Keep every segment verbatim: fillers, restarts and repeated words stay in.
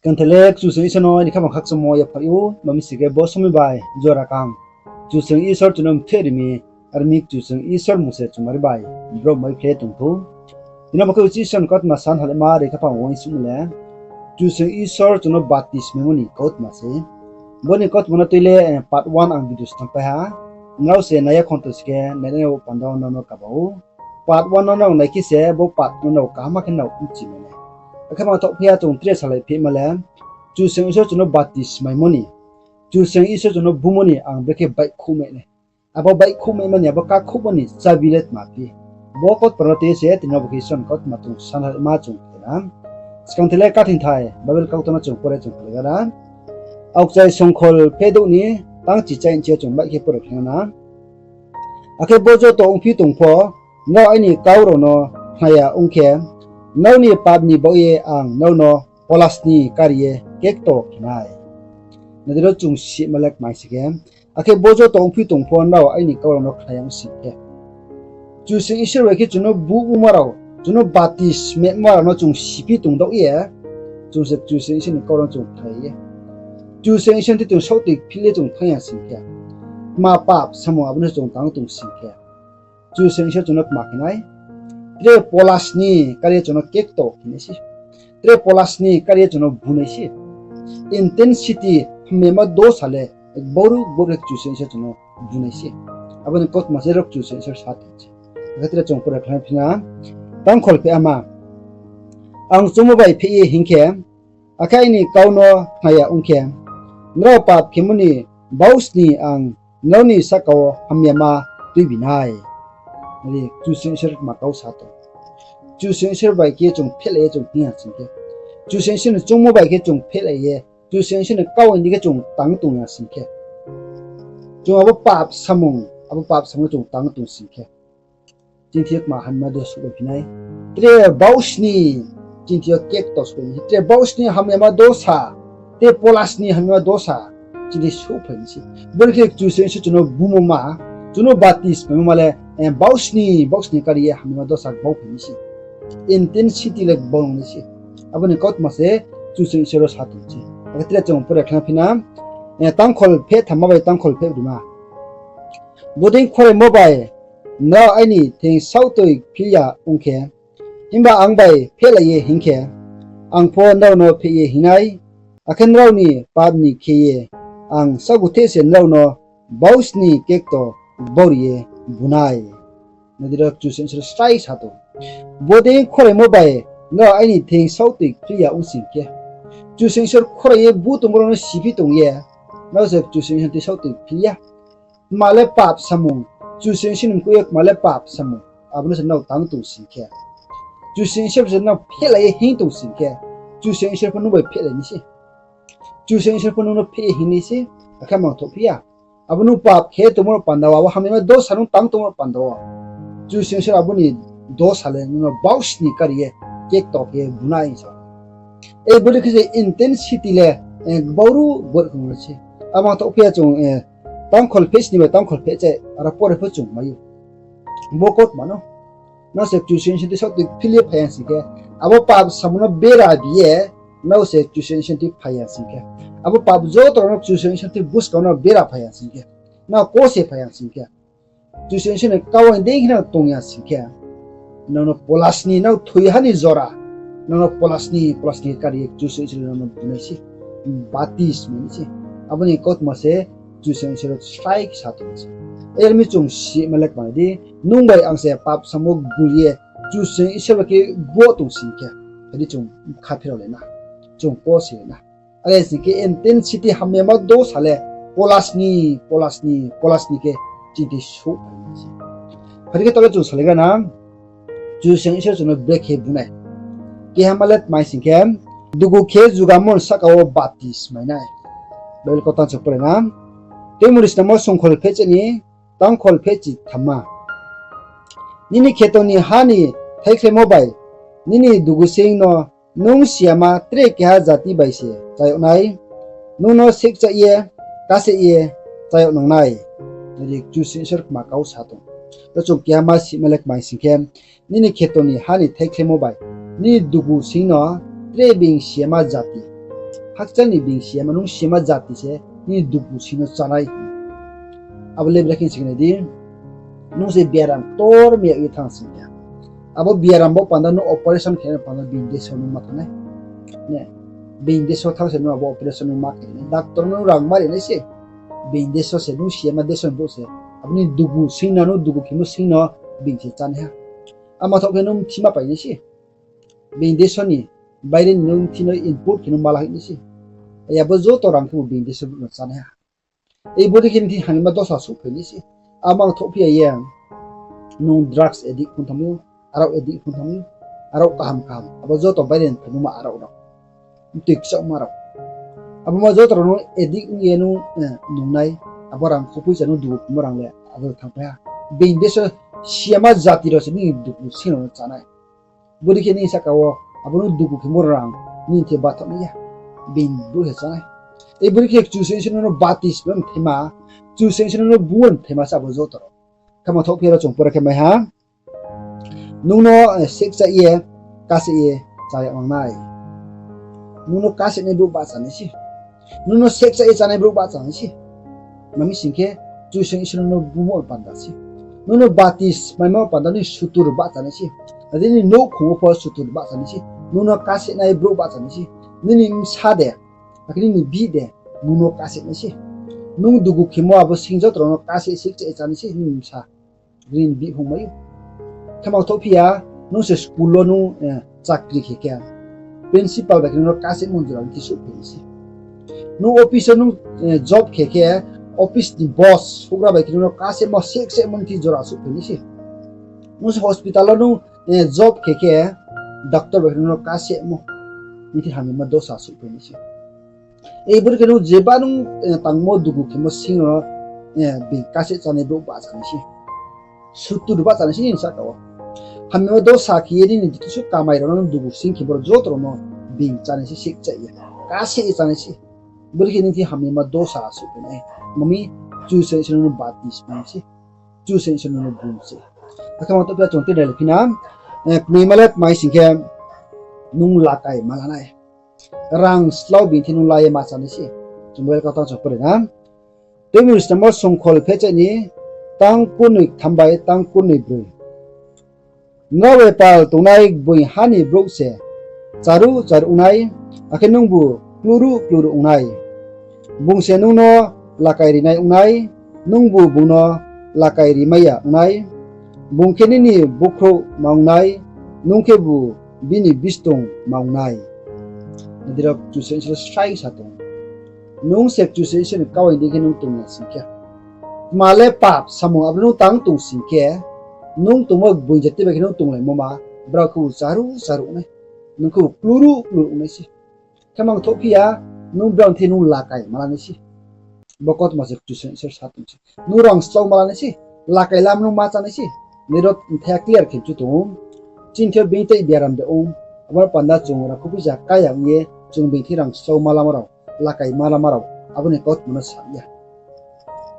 Skang the le Kchusoyang Isor no aini khaphang khakchangmo yaphaih ou, tma mi sing khe bo somoing bai jora kaham Kchusoyang Isor chung no mtheh ri mi, are mi Kchusoyang Isor mmung se chumari bai brouh mai phlei tong thou. Tini bo khe uchih Isor ni kautma san halaima ri khaphang uaingsouhmo le Kchusoyang Isor chung no baptismaimo ni kautma se. Bo ni kautma no tui le part one ang video snam pai ha. Nrao se nai ya khonto si khe nainai panda no no kaba ou. Part one no nrao nai khe se bo part no nrao kaham khe nrao mchi mai nai. Akhe mangthoh phi ya chung tre salai phima le Kchusoyang Isor chung no baptismaimo ni, Kchusoyang Isor chung no bumo ni ang brekhe baihkhouhmai nai. Abo baihkhouhmaimo ni, abo kakhouhmo ni chabi le tma phi? Bo kautma no tui se tini bo khe Isor ni kautma chung san halaima chung khe na. Skang the le kathingthai Bible kautma no chung pore chung khlai gana. Aokchai songkhol phedouh ni tang chichai nchi yo chung baih khe pore khe na. Akhe bo joto ongphi tong pho, nrao aini kau rao no khna ya ong khe, nrao ni pap ni baoh ye ang nrao no polasni kari ye kekto khe nai. Nai di ro chung sima le kmai si khe. Akhe bo joto ongphi tong pho nrao aini kau rao no khna ya ong sing khe. Kchusoyang Isor bai khe chung no bumo rao, chung no baptismaimo rao no chung siphi tong daoh ye, chung se Kchusoyang Isor ni kau rao no chung khna ye, Kchusoyang Isor ni thing chung saohtoi phil ye chung thanng ya sing khe, tma pap samung abo no se chung tang tong sing khe, Kchusoyang Isor chung no tma khe nai? Tre polasni kari ye chung no kekto khe nai se. Tre polasni kari ye chung no bu nai se. Intensity hamyama dosa le boro boro khe Kchusoyang Isor chung no bu nai se. Abo ni kautma se ro Kchusoyang Isor sa tong se. Akhe tre chung pore khlai phi na. Tangkhol pheh ama. Ang choungmo bai pheh ye hing khe, akhe aini kau no khna ya ong khe, nrao pap khemo ni bausni ang nrao ni sahka wo hamyama tuibi nai. Nai di, Kchusoyang Isor ma kau sa tong. Kchusoyang Isor bai khe chung phehlai ye chung hing ya sing khe, Kchusoyang Isor ni choungmo bai khe chung phehlai ye, Kchusoyang Isor ni kau ni khe chung tang tong ya sing khe, chung abo pap samung, abo pap samung no chung tang tong sing khe, chini thing yo kma hamyama dosa souhphai phi nai? Tre bausni, chini thing yo kekto souhphai nai se. Tre bausni hamyama dosa, tre polasni hamyama dosa chini thing yo souhphai nai se. Bo ni khe Kchusoyang Isor chung no bumo ma, chung no baptismaimo ma le, eh, bausni, bausni kari ye hamyama dosa bau phai nai se. Intensity le bau nai se. Abo ni kautma se Kchusoyang Isor ro sa tong se. Akhe tre chung pore khlai phi na, eh, tangkhol pheh thamma bai tangkhol pheh brima. Bodei khoremo bai nrao aini thing saohtoi phil ya ong khe, himba ang bai phehlai ye hing khe, ang pho nrao no pheh ye hing nai, akhe nrao ni pap ni khe ye ang sagutheh se nrao no bausni kekto bau ri ye bu nai. Nai di ro Kchusoyang Isor srai sa tong. Bodei khoremo bai nrao aini thing saohtoi phil ya ong sing khe, Kchusoyang Isor khorai ye bu tongmo rao no siphi tong ye, nrao se Kchusoyang Isor thing saohtoi phil ya. Kma le pap samung, Kchusoyang Isor ni mkoih ye kma le pap samung, abo no se nrao tang tong sing khe, Kchusoyang Isor se nrao phehlai ye hing tong sing khe, Kchusoyang Isor pho nung bai phehlai nai se. Kchusoyang Isor pho nung no pheh ye hing nai se, akhe mangthoh phi ya. Abo nung pap khe tongmo rao panda wo, abo hamyama dosa nung tang tongmo rao panda wo, Kchusoyang Isor abo ni dosa le nung no bausni kari ye kekto khe bu nai sa. Ei bodei khe se intensity le, eh, boro boro khe nai se. Abo mangthoh phi ya chung, eh, tangkhol pheh sni bai tangkhol pheh chai, aro pore pho chung mai ou. Bo kautma no nrao se Kchusoyang Isor thing saohtoi phil ye phai ya sing khe, abo pap samung no bera bi ye, nrao se Kchusoyang Isor thing phai ya sing khe, abo pap joto rao no Kchusoyang Isor thing buskang no bera phai ya sing khe, nrao kose phai ya sing khe, Kchusoyang Isor ni kau ni dei khe nrao tong ya sing khe, nrao no polasni, nrao thoi ha ni jora, nrao no polasni, polasni kari ye Kchusoyang Isor nrao no bu nai se, baptisma nai se. Abo ni kautma se Kchusoyang Isor srai khe sa tong se. Are mi chung sima le kma di, nung bai ang se pap samung wo gul ye, Kchusoyang Isor bai khe bo tong sing khe, phai di chung kha pheraolai na, chung kose na. Are sing khe intensity hamyama dosa le polasni, polasni, polasni khe chini thing souhphai nai se. Phai di khe taoh le chung salaigra na, Kchusoyang Isor chung no brekhe bu nai. Kehama le tmai sing khe, dugu khe jugamo ni sahka wo baptismai nai. Bible kautang se pore na. Tuimungri snammo songkhol pheh chini, tangkhol pheh chi thamma. Nini kheto ni ha ni thaikhlaimo bai, nini dugu sing no nung siyama tre keha jati bai se chá yag nai, nung no sekchah ye, kaseh ye chá yag nang nai. Nai di, Kchusoyang Isor kma kau sa tong. Ro chung kehama sima le kmai sing khe, nini kheto ni ha ni thaikhlaimo bai, nini dugu sing no tre being siyama jati, Hakchal ni being siyama, nung siyama jati se nini dugu sing no chánai. Abo le brekhe sing nai di, nung se biaram ktor mia ye thanng sing khe, abo biaram bo panda nung operation khe panda being deso nung ma thanng nai. Being deso thanng se nung abo operation nung ma khe nai, doctor no rang ma ri nai se. Being deso se nung siyama deso ni brouh se, abo ni dugu sing no, nung dugu khemo sing no being se chánai ha. Ama thoh khe nung mthi ma pai nai se. Being deso ni baire ni nung mthi no import khe nung ma la hoih nai se. Abo joto rang khebu being deso brouh no chánai ha. Bodei khe nini thing hamyama dosa souhphai nai se. Abo mang thohphi ya ye, nung drugs addict phung thanng mi, arao addict phung thanng mi, arao kaham kaham, abo joto baire ni phaimoma arao rao, mtoi kchaohma rao. Abo ma joto rao nung addict ong ye nung nungnai, abo rang khopoisa nung dugu khemo rang le abo thanngpai ha. Being deso siyama jati rao se nini dugu sing rao no chánai. Bodei khe nini sahka wo abo nung dugu khemo rang nini thing bathaoh nai ya. Being brouh se chánai. Bodei khe Kchusoyang Isor nung no baptisma mthaima, Kchusoyang Isor nung no bung mthaima se abo joto rao. Khe mang thohphi ya ro chung pore khe mai ha. Nung no sehkcha ye, kase ye, chá ya nang nai. Nung no kasenai brouh bahcha nai se. Nung no sehkcha ye chánai brouh bahcha nai se. Tma mi sing khe, Kchusoyang Isor nung no bumo panda se. Nung no baptismaimo panda nini sutur bahcha nai se. Ade nini nouhkhong wo pho sutur bahcha nai se. Nung no kasenai brouh bahcha nai se. Nini bsa de, akhe nini bihih de, nung no kasenai se. Nung dugu khemo abo sing joto rao no kase sehkcha ye chánai se nini bsa, nini bihih phung mai ou. Khe mang thohphi ya, nung se school wo nung chakri khe khe, principal bai khe nung no kasemo jora nini thing souhphai nai se. Nung office wo nung job khe khe, office ni boss houhgra bai khe nung no kasemo sehkchamo nini thing jora souhphai nai se. Nung se hospital wo nung job khe khe, doctor bai khe nung no kasemo nini thing hamyama dosa souhphai nai se. Bodei khe nung jeba nung tangmo dugu khemo sing no being kase chánai brouh bahcha nai se. Sutur bahcha nai se nini sahka wo. Hamyama dosa khe ye nini dugu su kamai rao no nung dugu sing khe brouh joto rao no being chánai se, sehkcha ye, kase ye chánai se. Bodei khe nini thing hamyama dosa souhphai nai. Tma mi, Kchusoyang Isor nung no baptisma se, Kchusoyang Isor nung no bung se. Akhe mang thohphi ya chung tre nai le phi na, knoima le tma mi sing khe, nung lakai ma la nai. Rang slao being thing nung la ye ma chá nai se. Chung Bible kautang chung pore na. Tebur snamo Songkhol phehchaih ni tang kurnoi ktham bai tang kurnoi broi. Nrao bai pal tongnai gboing ha ni brouh se charuh charuh ong nai, akhe nungbu kluruh kluruh ong nai. Bung se nung no lakai rinai ong nai, nungbu bung no lakai rimai ya ong nai. Bung khe nini bukhrouhma ong nai, nung khebu bini bistongma ong nai. Nai di ro, Kchusoyang Isor srai sa tong. Nung se Kchusoyang Isor ni kau ni dei khe nung tong ya sing khe, tma le pap samung abo nung tang tong sing khe, nung tongmo gboing jati bai khe nung tonglaimo ma, brao khebu charuh charuh ong nai, nung khebu kluruh kluruh ong nai se. Khe mang thohphi ya, nung brao ni thing nung lakai ma la nai se. Bo kautma se Kchusoyang Isor sa tong se. Nung rang slao ma la nai se, lakai lam nung ma chá nai se. Nai ro, mthai ya clear khe chu tong ou. Chini thing yo being tei biaram de ong, abo panda chung rang khopoisa kaya ong ye, chung being thing rang slao ma lama rao, lakai ma lama rao, abo ni kautma no sa ya.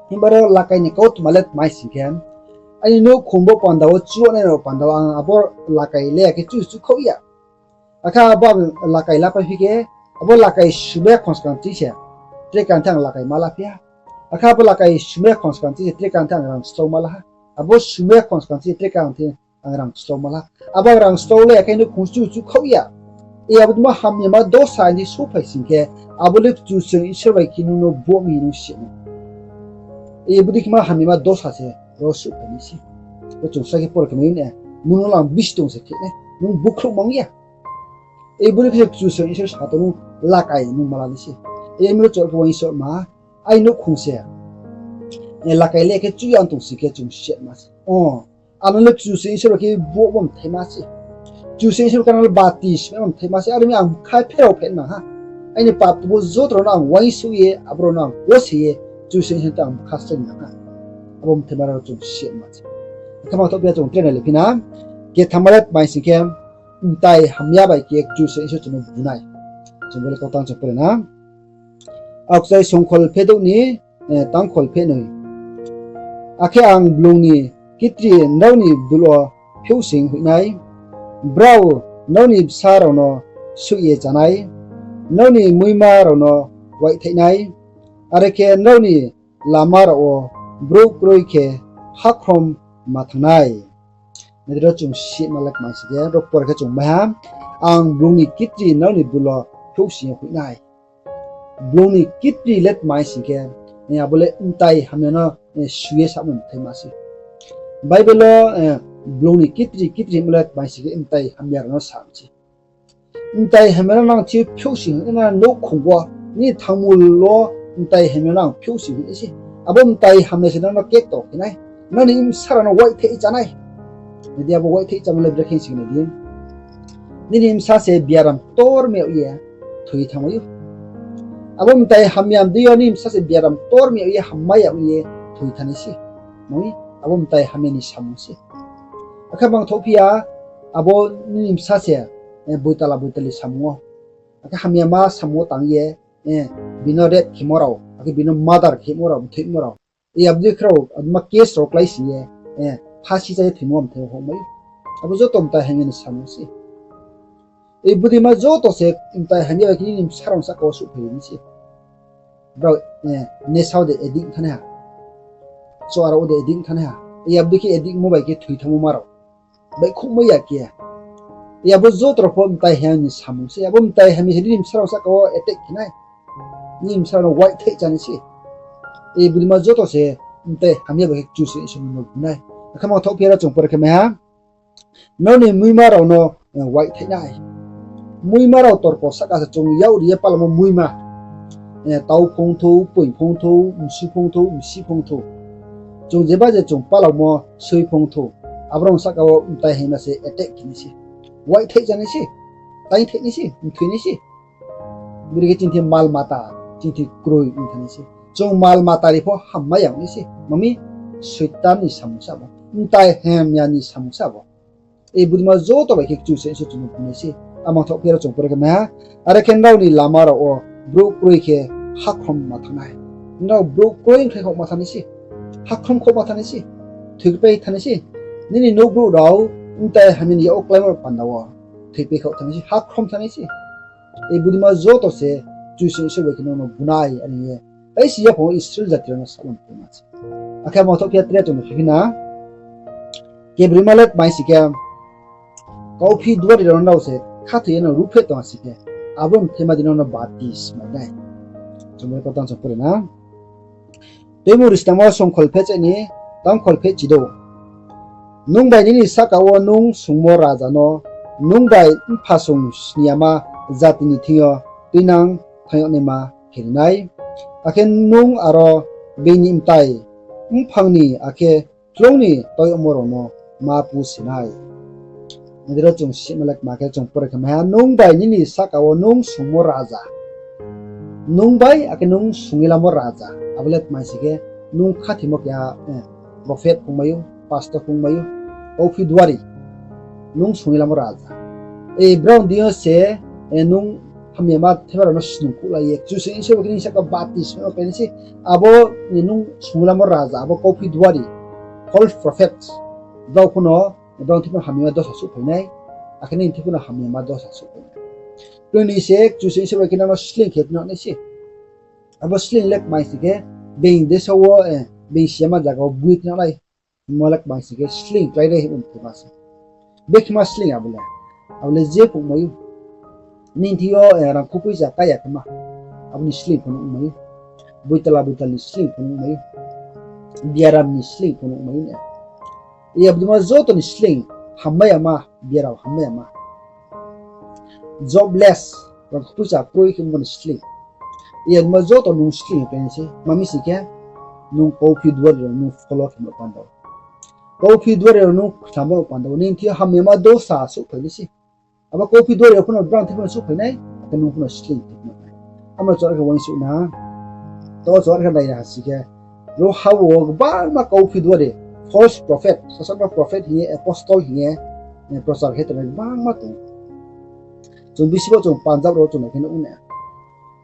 Himba ro lakai ni kautma le tma mi sing khe, aini nouhkhong bo panda wo chuanai rao panda wo ang abo lakai le ya khe chu chu khaoh ya. Akhe abo ang lakai lapai phi khe, abo lakai sumai ya khongskang chi se, tre kang thing ang lakai ma la phi ha. Akhe abo lakai sumai ya khongskang chi se tre kang thing ang rang slao ma la ha. Abo sumai ya khongskang chi se tre kang thing ang rang slao ma la ha. Abo ang rang slao le ya khe nouhkhong chu chu khaoh ya. Abo dima hamyama dosa ni souhphai sing khe, abo le Kchusoyang Isor bai khe nung no bo mi nung si nai. Bodei khe ma hamyama dosa se ro souhphai nai se. Bo chung sa khe pore khe mai ne, nung no lang bistong se khe nai, nung bukhrouhma ong ya. Bodei khe Kchusoyang Isor sa tong nung lakai nung ma la nai se. Aro chorpho uaingsouhma, aini nouhkhong se lakai le khe chu ya tong sing khe chung si ma se. O, ano le Kchusoyang Isor khe bo bo mthaima se. Kchusoyang Isor khe ano le baptisma mthaima se. Aro mi ang bkha pherao phe nang ha. Aini pap tubo joto rao no ang uaingsouh ye, abo rao no ang kose ye, Kchusoyang Isor tang bkha slái nang ha. Abo mthaima rao chung si ma se. Khe mang thohphi ya chung tre nai le phi na. Kethama le tma mi sing khe, mtai hamya bai khe Kchusoyang Isor chung no bu nai. Chung bo le kautang chung pore na. Aokchai Songkhol phedouh ni tang khol phehnoi. Akhe ang blung ni kitri nrao ni bdul wo phiouhsoing hoih nai, brao nrao ni bsa rao no soih ye chá nai, nrao ni muima rao no waihthaihnai, are khe nrao ni lama rao wo brouh kroi khe hakhrom ma thanng nai. Nai di, ro chung sihma le tma hing sing khe, ro pore khe chung mai ha, ang blung ni kitri nrao ni bulo phrouhsing yo hoih nai. Blung ni kitri le tma hing sing khe, abo le mtai hamya no su ye samo mthaima se. Bible wo blung ni kitri kitri hingmo le tma hing sing khe, mtai hamya rao no sa mi se. Mtai hamya no nang thi phrouhsing hoih nai, nouhkhong wo, nini thangmul wo mtai hamya no nang phrouhsing hoih nai se. Abo mtai hamya se nang no kekto khe nai, nrao ni bsa rao no waihthai chá nai. Nai di, abo waihthai chámo le brekhe hing sing khe nai di, nini bsa se biaram ktor mi yag ye thoi thanngmai ou. Abo mtai hamya mdei yo nini bsa se biaram ktor mi yag ye hammai ya ong ye thoi thanng nai se. Mami, abo mtai hamya ni samung se. Akhe mangthouhphi ya, abo nini bsa se boitala boitali samung wo, akhe hamyama samung wo tang ye, bino rape khemo rao, akhe bino murder khemo rao, mthoimo rao, abo dei khe rao, abo ma case rao kláisi ye, phasi chá ye thoimo mthai houhmai ou. Abo joto mtai hamya ni samung se. Bodei ma joto se mtai hamya bai khe nini bsa rao sahka wo souhphai nai se. Brao nesa wo de addict thanng nai ha, chuara wo de addict thanng nai ha, abo dei khe addict mo bai khe thoi thanngmo ma rao, baihkhouhmai ya khe. Abo joto rao pho mtai hamya ni samung se. Abo mtai hamya se nini bsa rao sahka wo attack khe nai, nini bsa rao no waihthai chá nai se. Bodei ma joto se mtai hamya bai khe Kchusoyang Isor no bu nai. Akhe mangthouhphi ya, ro chung pore khe mai ha, nrao ni muima rao no waihthai nai. Muima rao torko sahka se chung yak ri ye palamo muima. Tau phongthou, poing phongthou, msu phongthou, msi phongthou. Chung jeba je chung palamo soi phongthou, abo rao sahka wo mtai hamya se attack khe nai se. Waihthai chá nai se, taingthai nai se, mthoi nai se. Bodei khe chini thing mal mata, chini thing kroi ong thanng nai se. Chung mal mata ri pho hammai ya ong nai se. Mami, Soitan ni samung se abo, mtai hamya ni samung se abo. Bodei ma joto bai khe Kchusoyang Isor chung no bu nai se. A mangthouhphi ya, ro chung pore khe mai ha, are khe nrao ni lama rao wo brouh kroi khe hakhrom ma thanng nai. Nrao brouh kroi khe hakhrom ma thanng nai se, hakhrom khouh ma thanng nai se, thoipai thanng nai se. Nini nouh brouh rao mtai hamya ni yak wo kláimo rao panda wo thoipai khouh thanng nai se, hakhrom thanng nai se. Bodei ma joto se Kchusoyang Isor bai khe nang no bu nai, are hing ye taisi yaphang wo Israel jati rao no saman phaima se. Akhe mangthouhphi ya, tre chung no phi phi na, kebroima le tma hing sing khe, kauphi duari rao no nrao se khathoi ye no ruhphreh tong ha sing khe, abo mthaima di nang no baptisma nai. Chung bai kotang chung pore na. Tuimung Ristamo songkhol pheh cheh ni tangkhol pheh chidouh. Nung bai nini sahka wo nung sungmo raja no nung bai mphasung sniyama jati ni thing yo tuinang thanng yag naima khe ri nai. Akhe nung aro being ni mtai mphang ni akhe hloung ni tau yagmo rao no ma pusi nai. Nai di, ro chung sihma le tma khe chung pore khe mai ha, nung bai nini sahka wo nung sungmo raja. Nung bai akhe nung sungwi lamo raja. Abo le tma hing sing khe, nung khathoimo keha prophet phungmai ou, pastor phungmai ou, kauphi duari. Nung sungwi lamo raja. Brao ni deing yo se nung hamyama thaiba rao no snung khouhlai ye Kchusoyang Isor bai khe nini sahka wo baptisma khe nai se. Abo nung sungwi lamo raja, abo kauphi duari, false prophets. Brao pho no, brao ni thing pho no hamyama dosa souhphai nai, akhe nini thing pho no hamyama dosa souhphai nai. Tini se Kchusoyang Isor bai khe nang no sleing khe nang nai se. Abo sleing le tma hing sing khe, being desa wo, being siyama zaga wo bui khe nang nai. Hingmo le tma hing sing khe, sleing klái ri hingmo mthaima se. Bekhe ma sleing abo le, abo le je phungmai ou. Nini thing yo rang khupoicha kái ya khe ma, abo ni sleing pho no ongmai ou. Boitala boitali ni sleing pho no ongmai ou. Biaram ni sleing pho no ongmai ou na. Abo dei ma joto ni sleing hammai yama, biaram hammai yama. Jobless, rang khupoicha kroi khe bo ni sleing. Abo dei ma joto nung sleing khe nai se, ma mi sing khe, nung kauphi duari rao nung follow khe no panda wo. Kauphi duari rao nung khnamo no panda wo, nini thing yo hamyama dosa souhphai nai se. Abo kauphi duari rao pho no brao ni thing pho no souhphai nai, akhe nung pho no sleing khe no nai. Amo chora khe uaingsouh na, to chora khe nai ya ha sing khe, ro ha wo gbangma kauphi duari, false prophet, sasakma prophet hing ye, apostle hing ye, prochar khe tongnai gbangma tong ou. Chung bisi bo chung Punjab rao chung nai khe nuh ou na,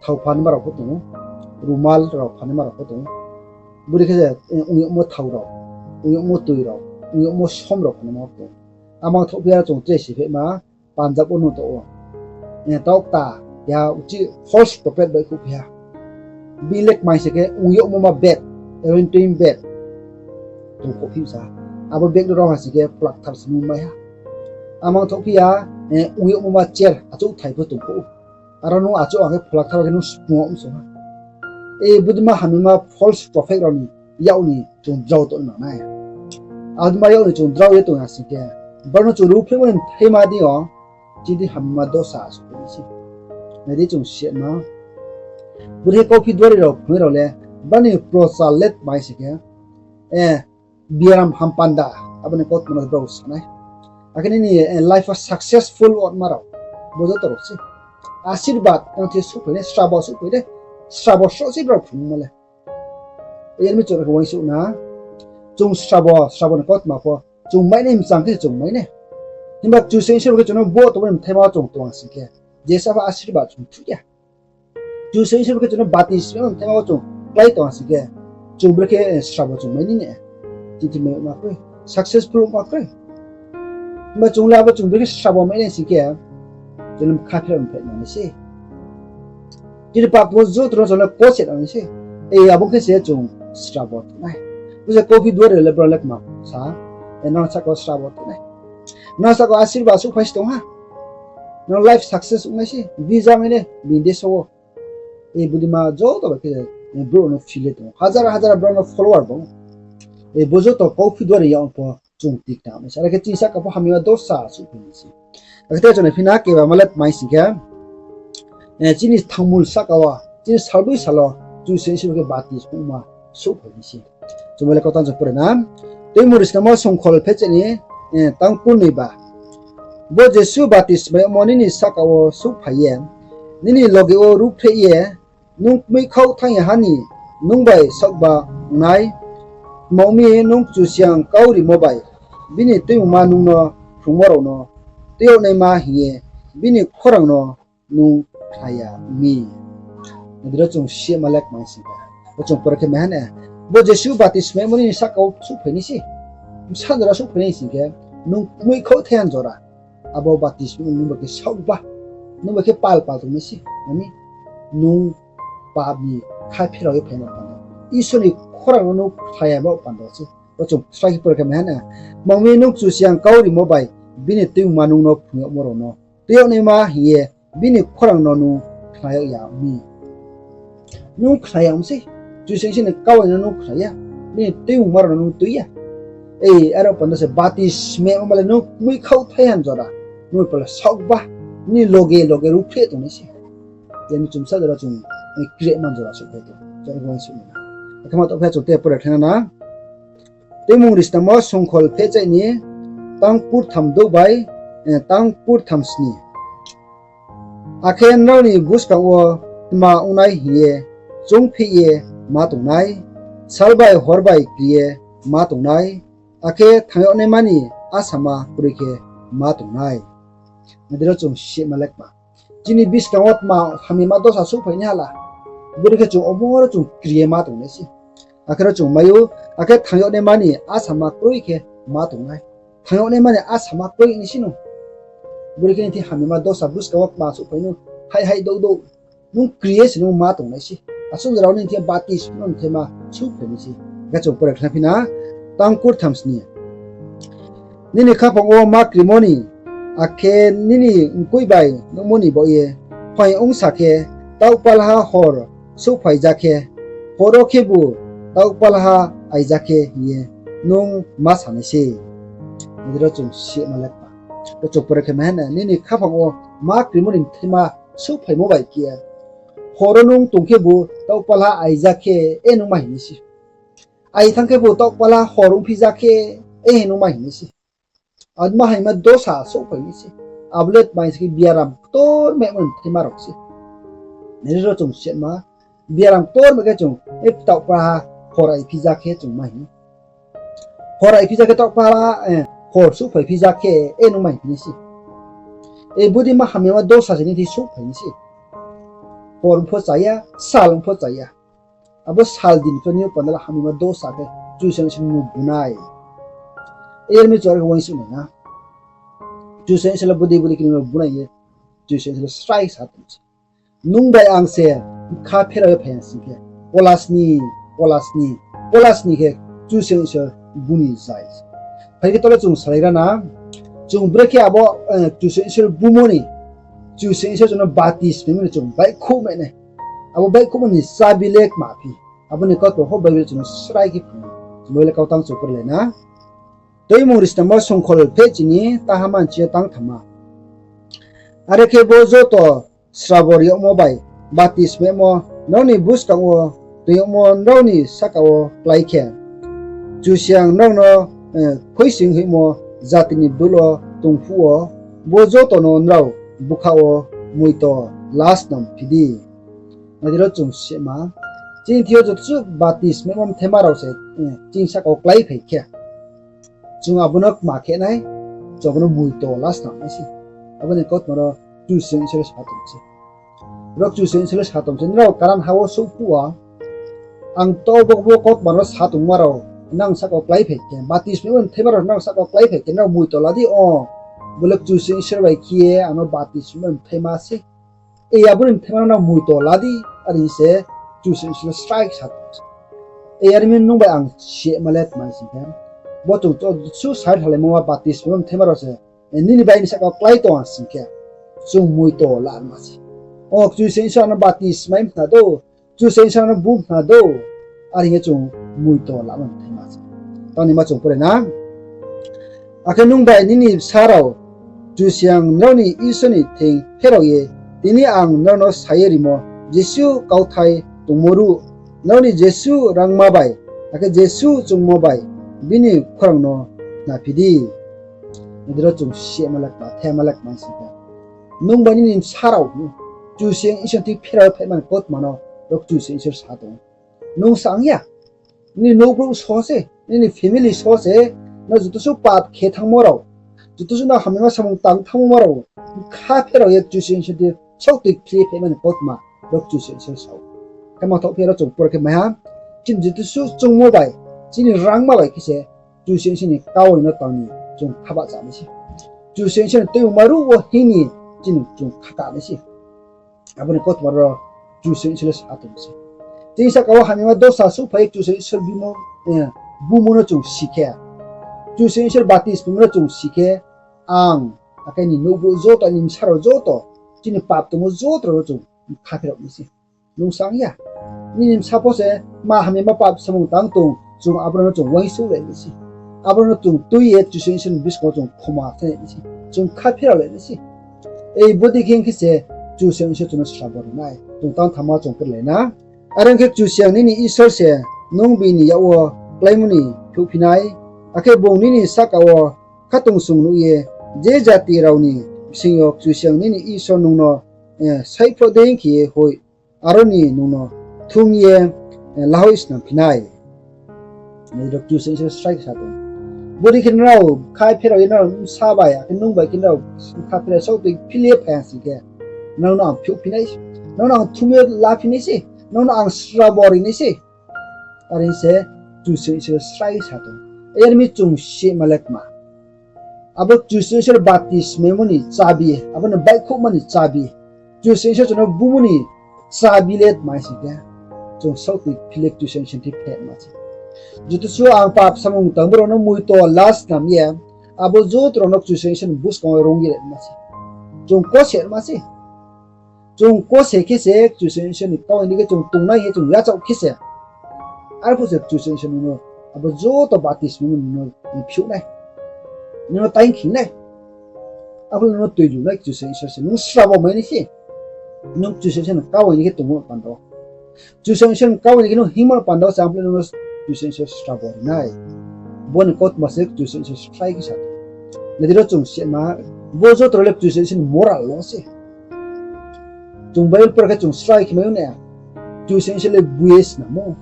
thao phanma rao pho tong ou, rumal rao phanma rao pho tong ou. Bodei khe je, ong yagmo thao rao, ong yagmo toi rao, ong yagmo som rao phanma rao tong ou. Amang thohphi ya, chung tre si phehma, Punjab wo nuh tong ou. Taoh kta, Keha uchih false prophet bai khouhphi ha. Bini le kmai se khe ong yagmo ma bag, anointing bag tongkhouhphi sa. Abo bag no rao ha sing khe Phola Kthar se nung mai ha. Amang thohphi ya, ong yagmo ma chair achouhthai pho tongkhouh ou. Aro nung achouh ha khe Phola Kthar khe nung spung yag msong ha. Bodei ma hamyama false prophet rao ni yak ni chung drao tong nang nai. Abodei ma yak ni chung drao ye tong ya sing khe, brao no chung ruhphrehmo ni bthaima deing yo, chini hamyama dosa souhphai nai se. Nai di chung sima. Bodei khe kauphi duari rao phrungnai rao le, brao ni prochar le tma se khe, biaram hampanda, abo ni kautma no brao sa nai. Akhe nini life wo successful ongma rao, bo joto rao se. Asirbad nang thing yo souhphai nai, srabo souhphai nai, srabo sroh se brao phrungmo le. Yar mi chung rao khe uaingsouh na, chung srabo, srabo ni kautma pho chung mai nai, mchang khe chung mai nai. Himba Kchusoyang Isor khe chung no bo tongmo ni bthaima wo chung tong sing khe, jesa pho asirbad chung thuh ya. Kchusoyang Isor khe chung no batismai ni bthaima wo chung klái tong sing khe, chung brekhe srabo chung mai nai ne. Chini thing mai ma kroi, successful ma kroi. Himba chung le abo chung brekhe srabo mai nai sing khe, chung le bkha pherao ni phaih nang nai se. Chini pap tongmo joto no chung le kose nang nai se. Abo khe se chung srabo tong nai. Bo se kauphi duari le brao le kma sa, nang sahka wo srabo tong nai. Nang sahka wo asirbad souhphai se tong ha. Nang life success ong nai se, visa mai nai bini deso wo. Bodei ma joto bai khe brouh no feel ye tong ou. Hazar hazar brao no follower bang. Bo joto kauphi duari yak pho chung tikna nai se. Are khe chini sahka pho hamyama dosa souhphai nai se. Akhe te chung nai phi na keba ma le tma sing khe, chini thangmul sahka wo, chini salboi sal wo, Kchusoyang Isor khe batismai ongma souhphai nai se. Chung bo le kautang chung pore na. Tuimung Risnamo songkhol phehchaih ni tang kurnoi ba. Bo jesuh batismai yagmo nini sahka wo souhphai ye, nini loge wo ruhphreh ye, nung kmoihkhaoh thanng ya ha ni nung bai saohba ong nai. Tma ong mi, nung Kchusoyang kau rimo bai bini Tuimungma nung no phrungmo rao no tui yag naima hing ye bini khorang no nung khna ya ong mi. Nai di ro chung sima le kma sing khe, ro chung pore khe mai ha ne, bo jesuh batismai yagmo nini sahka wo souhphai nai se. Bsa jora souhphai nai sing khe, nung kmoihkhaoh thai ya jora, abo batismai nung bai khe saohba, nung bai khe pal pal tong nai se. Mani, nung pap ni kha pherao ye phaimo panda, Isor ni khorang no nung khna ya bo panda se. Ro chung srai khe pore khe mai ha ne, tma ong mi, nung Kchusoyang kau rimo bai bini Tuimungma nung no phrung yagmo rao no tui yag naima hing ye bini khorang no nung khna yag ya ong mi. Nung khna ya ong mi se. Kchusoyang Isor ni kau no nung khna ya, bini Tuimungma rao no nung tui ya. Aro panda se batismai yagmo ma le nung kmoihkhaoh thai ya jora, nung bai pal saohba, nini loge loge ruhphreh tong nai se. Yar mi chung bsa jora chung krehma jora souhphai tong, jora uaingsouh nai na. Akhe ma tong phi ya chung te pore khe na na. Tuimung Risnamo songkhol phehchaih ni tang kurtham douh bai tang kurtham sni. Akhe nrao ni buskang wo tma ong nai hing ye choungpheh ye ma tong nai, sal bai hor bai kri ye ma tong nai, akhe thanng yag naima ni asama kroi khe ma tong nai. Nai di ro chung sima le kma. Chini buskang wo tma hamyama dosa souhphai nai hala, bodei khe chung omo ro chung kri ye ma tong nai se. Akhe ro chung mai ou, akhe thanng yag naima ni asama kroi khe ma tong nai. Thanng yag naima ni asama kroi nai se nung. Bodei khe nini thing hamyama dosa buskang wo tma souhphai nung, haih haih douh douh, nung kri ye se nung ma tong nai se. Asuh jora wo nini thing batismai no bthaima souhphai nai se. Akhe chung pore khe na phi na, tang kurtham sni. Nini khaphang wo ma krimo ni, akhe nini mkoih bai nuhmo ni baoh ye, phaing ongsa khe, taoh palha hor souhphai ja khe, hor wo khebu taoh palha ai ja khe hing ye nung ma sa nai se. Nai di ro chung sima le kma. Ro chung pore khe mai ha ne, nini khaphang wo ma krimo ni bthaima souhphaimo bai khe, hor wo nung tong khebu taoh palha ai ja khe, e nung ma hing nai se. Ai thanng khebu taoh palha hor ongphi ja khe, e nung ma hing nai se. Abo ma hamyama dosa souhphai nai se. Abo le tma hing se khe biaram ktorma yagmo ni bthaima rao se. Nai di ro chung sima, biaram ktorma khe chung, e taoh palha hor aiphi ja khe chung ma hing. Hor aiphi ja khe taoh palha, hor souhphaiphi ja khe, e nung ma hingphi nai se. Bodei ma hamyama dosa se nini thing souhphai nai se. Hor pho cha ya, sal pho cha ya. Abo sal din pho nini yo panda le hamyama dosa khe Kchusoyang Isor nung no bu nai. Yar mi chung are khe uaingsouh nai na. Kchusoyang Isor le bodei bodei khe nung no bu nai ye, Kchusoyang Isor le srai sa tong se. Nung bai ang se bkha pherao ye phai ya sing khe, polasni, polasni, polasni khe Kchusoyang Isor buni zai. Phai khe tole chung salai ra na, chung brekhe abo, eh, Kchusoyang Isor bumo ni, Kchusoyang Isor chung no batismaimo ni chung baihkhouh mai nai. Abo baihkhouhmo ni chabi le kma phi? Abo ni kautma pho Bible chung no srai khe phrung. Chung Bible kau tang chung pore lai na. Tuimung ri snamba songkhol pheh chini taha manchi yo tang thamma. Are khe bo joto srabo ri yagmo bai batismaimo nrao ni buskang wo toing yagmo nrao ni sahka wo klái khe, Kchusoyang nrao no, eh, khuisoing hoihmo jati ni bdul wo tong phuh wo, bo joto no nrao bkha wo moito la snam phi di. Nai di ro chung sima, chini thing yo joto suh batismaimo mthaima rao se, eh, chini sahka wo kláiphai khe, chung abo no kma khe nai, chung abo no moito la snam nai se. Abo ni kautma ro Kchusoyang Isor le sa tong se. Ro Kchusoyang Isor le sa tong se, nrao karan ha wo souh phuh wo, ang to bo, bo kautma no sa tongma rao nang sahka wo kláiphai khe, batismaimo mthaima rao nang sahka wo kláiphai khe, nrao moito la di, o, bo le Kchusoyang Isor bai khe ye ang no batismaimo mthaima se. E, abo ni mthaima no nang moito la di, are se Kchusoyang Isor le srai sa tong se. E, are mi nung bai ang sima le tma sing khe, bo chung joto suh sai thalaimo ma batismaimo mthaima rao se, eh, nini bai ni sahka wo klái tong ha sing khe, chung moito la ma se. O, Kchusoyang Isor ano batismai mkhna dou, Kchusoyang Isor ano bu mkhna dou, are hing ye chung moito la ma mthaima se. Tang ni ma chung pore na. Akhe nung bai nini bsa rao Kchusoyang nrao ni Isor ni thing pherao ye, tini ang nrao no sa ye rimo jesuh kauthai tongmo ruh, nrao ni jesuh rangma bai, akhe jesuh chungmo bai bini khorang no khnaphi di. Nai di ro chung sima le kma, thaima le kma sing khe, nung bai nini bsa rao, Kchusoyang Isor thing pherao ye phaima ni kautma no ro Kchusoyang Isor sa tong. Nung sa ong ya, nini nouh brouh so se, nini family so se, nrao joto suh pap khe thanngmo rao, joto suh nrao hamyama samung tang thanngmo rao, bkha pherao ye Kchusoyang Isor thing saohtoi phil ye phaima ni kautma ro Kchusoyang Isor sa ou. Khe mangthaoh phi ro chung pore khe mai ha, chini joto suh chungmo bai, chini rangma bai khe se Kchusoyang Isor ni kau ni no tang ni chung kha bahcha nai se. Kchusoyang Isor ni tuimungma ruh wo hing ni chini chung kha ka nai se. Abo ni kautma ro Kchusoyang Isor le sa tong se. Chini sahka wo hamyama dosa souhphai ye Kchusoyang Isor bimo, eh, bumo no chung si khe, Kchusoyang Isor batismaimo no chung si khe, ang, akhe nini nouh brouh joto, nini bsa rao joto, chini pap tongmo joto rao no chung kha pherao nai se. Nung sa ong ya, nini bsa pho se ma hamyama pap samung tang tong, chung abo no chung uaingsouhlai nai se. Abo no chung tui ye Kchusoyang Isor ni buskang wo chung khoma khe nai se, chung kha pherao lai nai se. Ei bodei khe ong khe se Kchusoyang Isor chung no srabo ri nai. Chung tang thamma chung pore lai na. Are ong khe Kchusoyang nini Isor se nung bini yak wo kláimo ni phiouhphi nai, akhe bung nini sahka wo khatungsung nuh ye je jati rao ni bsing yo Kchusoyang nini Isor nung no, eh, saihphloh dei khe ye hoih, aro ni nung no thum ye, eh, lahoih snam phi nai. Nai di ro Kchusoyang Isor srai khe sa tong. Bodei khe nrao bkha pherao ye nrao bsa bai, akhe nung bai khe nrao bkha pherao saohtoi phil ye phai ha sing khe, nrao no ang phiouhphi nai se, nrao no ang thum ye laphi nai se, nrao no ang srabo ri nai se. Are se Kchusoyang Isor srai sa tong. Yar mi chung sima le kma, abo Kchusoyang Isor batismaimo ni chabi, abo no baihkhouhma ni chabi, Kchusoyang Isor chung no bumo ni chabi le tma sing khe, chung saohtoi phil ye Kchusoyang Isor thing phai ma se. Joto suh ang pap samung tangmo rao no moito la snam ye, abo joto rao no Kchusoyang Isor ni buskang wo rung ye ma se. Chung kose ma se. Chung kose khe se Kchusoyang Isor ni kau ni khe chung tongnai hing ye chung yachaoh khe se, arphuh se Kchusoyang Isor nung no abo joto batismaimo nung no phiouh nai, nung no taing khing nai. Arphuh nung no tuilu nai Kchusoyang Isor se, nung srabo mai nai se. Nung Kchusoyang Isor ni kau ni khe tongmo panda wo, Kchusoyang Isor ni kau ni khe nung hingmo panda wo se, arphuh nung no Kchusoyang Isor srabo ri nai. Bo ni kautma se Kchusoyang Isor srai khe sa. Nai di ro chung sima, bo joto rao le Kchusoyang Isor ni moral law se. Chung Bible pore khe chung srai khe mai ou na, Kchusoyang Isor le bu ye snamo.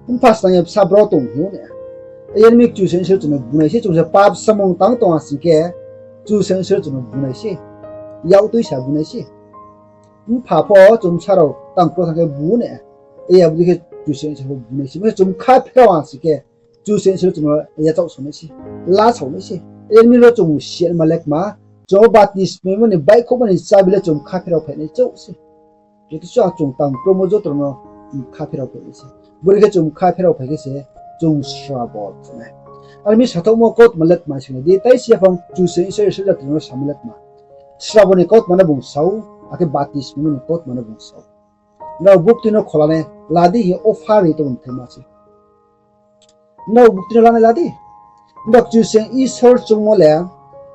Mpha snang ye bsa bro tong hing ou na. Yar mi Kchusoyang Isor chung no bunai se, chung se pap samung tang tong ha sing khe, Kchusoyang Isor chung no bunai se. Yak tuisa bunai se. Mpha pho chung bsa rao tang kro thanng khe bu na. Abo dei khe Kchusoyang Isor pho bunai se. Bo se chung bkha pherao ha sing khe, Kchusoyang Isor chung no yachaoh sao nai se, la sao nai se. Yar mi ro chung sima le kma, chung batismaimo ni baihkhouhma ni chabi le chung bkha pherao phai nai chouh se. Joto suh chung tang kromo joto no mkha pherao phai se. Bore khe chung mkha pherao phai khe se chung srabo nai. Are mi sathaohmo kautma le tma sing di, tai si yaphang Kchusoyang Isor Israel jati no samo le tma. Srabo ni kautma no bung sa ou, akhe batismo ni kautma no bung sa ou. Nrao bukti no khola nai la di hing ye offer ri tongmo bthai ma se. Nrao bukti no lanai la di. Nrao Kchusoyang Isor chungmo le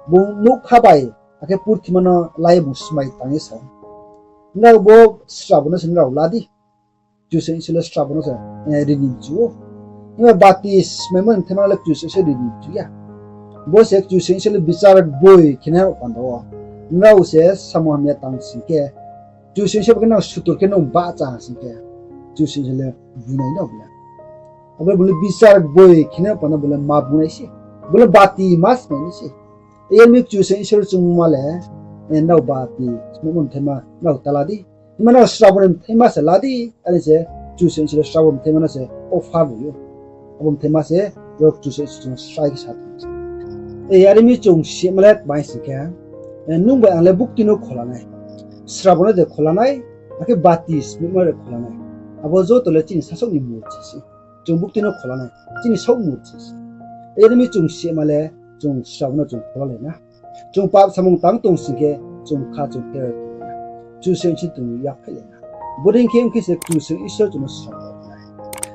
bung nougkha bai, akhe purthima no la ye bung smai tang ye sa ou. Nrao bo srabo no se nrao la di. Kchusoyang Isor le srabo no se, eh, ri ni mchu ou. Himba batismaimo ni bthai ma no le Kchusoyang Isor ri ni mchu ya. Bo se Kchusoyang Isor le bichar gboi khe nai panda wo. Nrao se samung hamya tang sing khe, Kchusoyang Isor khe nrao sutur khe nung bahcha sing khe, Kchusoyang Isor le bunai no bole. Abo bung le bichar gboi khe nai panda bung le ma bunai se. Bung le bati ma smai nai se. Yar mi Kchusoyang Isor chungmo le, eh, nrao batismaimo ni bthai ma nrao ta la di. Himba nrao srabo ni bthai ma se la di, are se Kchusoyang Isor le srabo bthai ma no se offer ri ou. Abo bthai ma se, ro Kchusoyang Isor chung srai khe sa tong se. Eh, are mi chung sima le tma sing khe, eh, nung bai ang le bukti no khola nai. Srabo no de khola nai, akhe batismaimo de khola nai. Abo joto le chini sasaoh ni murchi se. Chung bukti no khola nai, chini saoh murchi se. Are mi chung sima le, chung srabo no chung khola lai na. Chung pap samung tang tong sing khe, chung kha chung pherao phai lai na. Kchusoyang Isor chung yaphai lai na. Bodei khe ong khe se Kchusoyang Isor chung no srabo nai.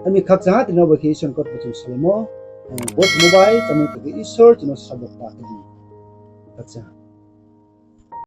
Are mi khakchang ha tini no bai khe Isor ni kautma chung salaimo, eh, bo tongmo bai, chámung tong khe Isor chung no srabo ta khe di. Khakchang ha.